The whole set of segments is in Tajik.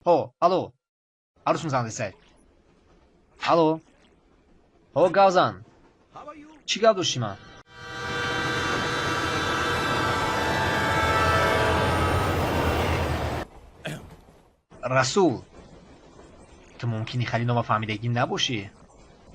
Ҳо, алло. Арӯсум занг десай. Алло. Ҳо, гавзан. Чӣ гап доштӣ ман? Расул, ту мумкини хали нома фаҳмидагӣ набошӣ.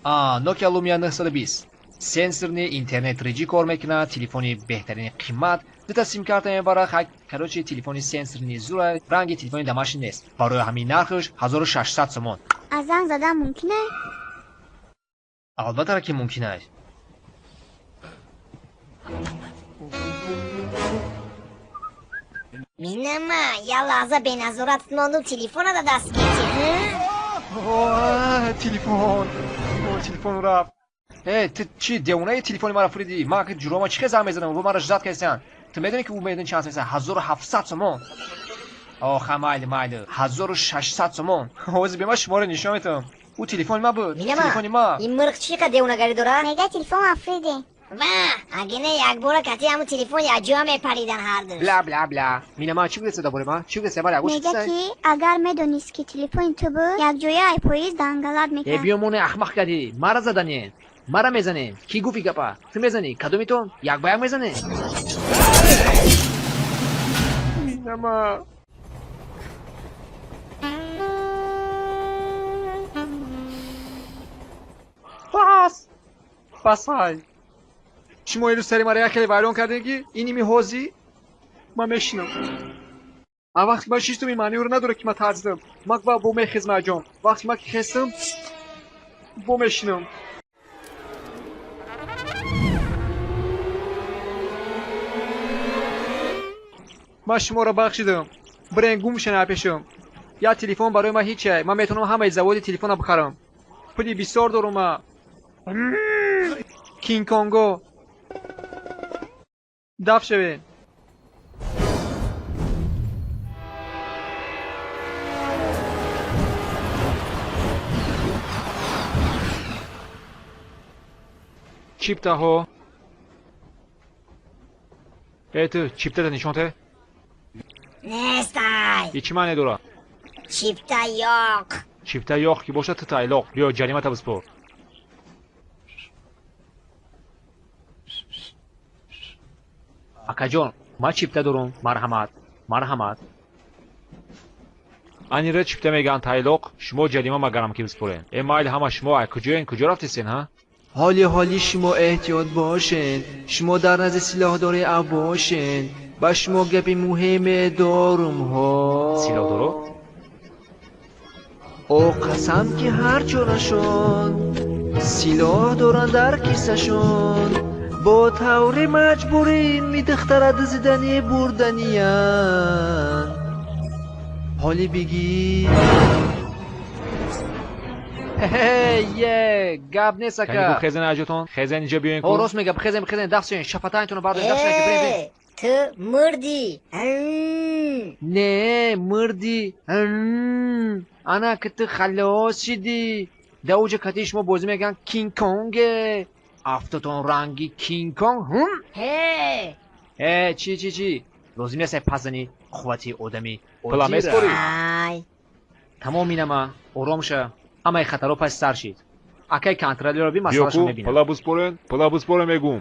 А, Nokia Lumia 920. Сенсорни интернет 3G кор мекунад, телефони беҳтарини қимат, дута симкарта мебарад, хай, короче, телефони сенсорни зура, ранги телефони дамаши нест. Барои ҳамин нархш 1600 сомон. Аз занг задан мумкин е? Албатта ки мумкин аст. Минама, я лаҳза беназорат мондум, телефона да даст гирифти, ҳа? Телефон. Телефон рафт. Э, ту чӣ девонаи телефони маро фуридӣ? Ман ки ҷурома чӣ хел занг мезанам? Ӯ маро ждать кардисян. Ту медонӣ ки ӯ медонӣ чанд сомон? 1700 сомон. Оха, майли, майли. 1600 сомон. Ҳозир бема шуморо нишон метавам. Ӯ телефони ман буд. Минама, Телефони ман. ин мирқ чӣ қадр девонагарӣ дорад? Мега телефон африди. Ва, агине якбора кати ҳамун телефон якҷоя мепаридан ҳарду. Бла бла бла. Минама чӣ гуфтеса дар бораи ман? Чӣ гуфтеса? Баре, агӯш Мега чиз? ки агар медонист ки телефони ту буд, якҷоя ай поезд дангалат Э, мекард. биё моне ахмақ кардӣ. Мара заданем. Мара мезанем. Кӣ гуфт гапа? Ту мезанӣ. Кадомитон? Як ба як мезанем. Минама. Бас! Басай. Шумо ирӯз сари мара як хеле вайрон кардем ки иними ҳозӣ ман мешинам. А вақте ман шиштум, ин маъниро надорад ки ман тарсидам. Ман ба бо мехезм аҷон. Вақте ман ки хестам, бо мешинам. Ман шуморо бахшидам. Бирен гум шена пешам. Як телефон барои ман ҳичай. Ман метавонам ҳамаи заводи телефона бихарам. Пули бисёр дорум ман. Кинг-Конго. Даф шавед. Чиптаҳо. Э, ту чиптата нишон те? Нестай. И чӣ маъне дорад? Чипта ёқ. Чипта ёқ ки бошад, ту тайлоқ. Биё ҷаримата биспор. Акаҷон, ман чипта дорум. Марҳамат. Марҳамат. Анира чипта мегӯянд тайлоқ, шумо ҷарима магарам ки биспорен. Э, майли ҳама шумо ай куҷоен, куҷо рафтесен, ҳа? Ҳоли ҳоли шумо эҳтиёт бошен, шумо дар назди силоҳдори ав бошен. Ба шумо гапи муҳиме дорум ҳо. Силоҳдоро? О қасам ки ҳар чорашон силоҳ доранд дар кисашон. Бо таври маҷбурӣ мидухтара дузидани бурданиянд. Ҳоли бигӣ. Е, гап нест ака. Кани хезен аҷотон, хезен инҷа биёен Ҳо, ку. рост мега, хезен, хезен, даф шавен, шафатаинтонро бардоред, даф шавен, бирен, бирен. Э, ту мурдӣ. Не, мурдӣ. Ана ки ту халос шидӣ. Дар оҷа кати шумо бозӣ мекунанд Кинг-Конге. Афтотон ранги Кинг-Конг, ҳум? Ҳе. Э, чӣ, чӣ, чӣ? Лозим нест пас зани қуввати одами Пула оддиро. меспорӣ? Ай. Тамом минама, ором ша. Ҳамаи хатарҳо паси сар шид. Акай контролёрро би Биё масъалашро ку, мебинам. пула биспорен, пула биспорен мегӯм.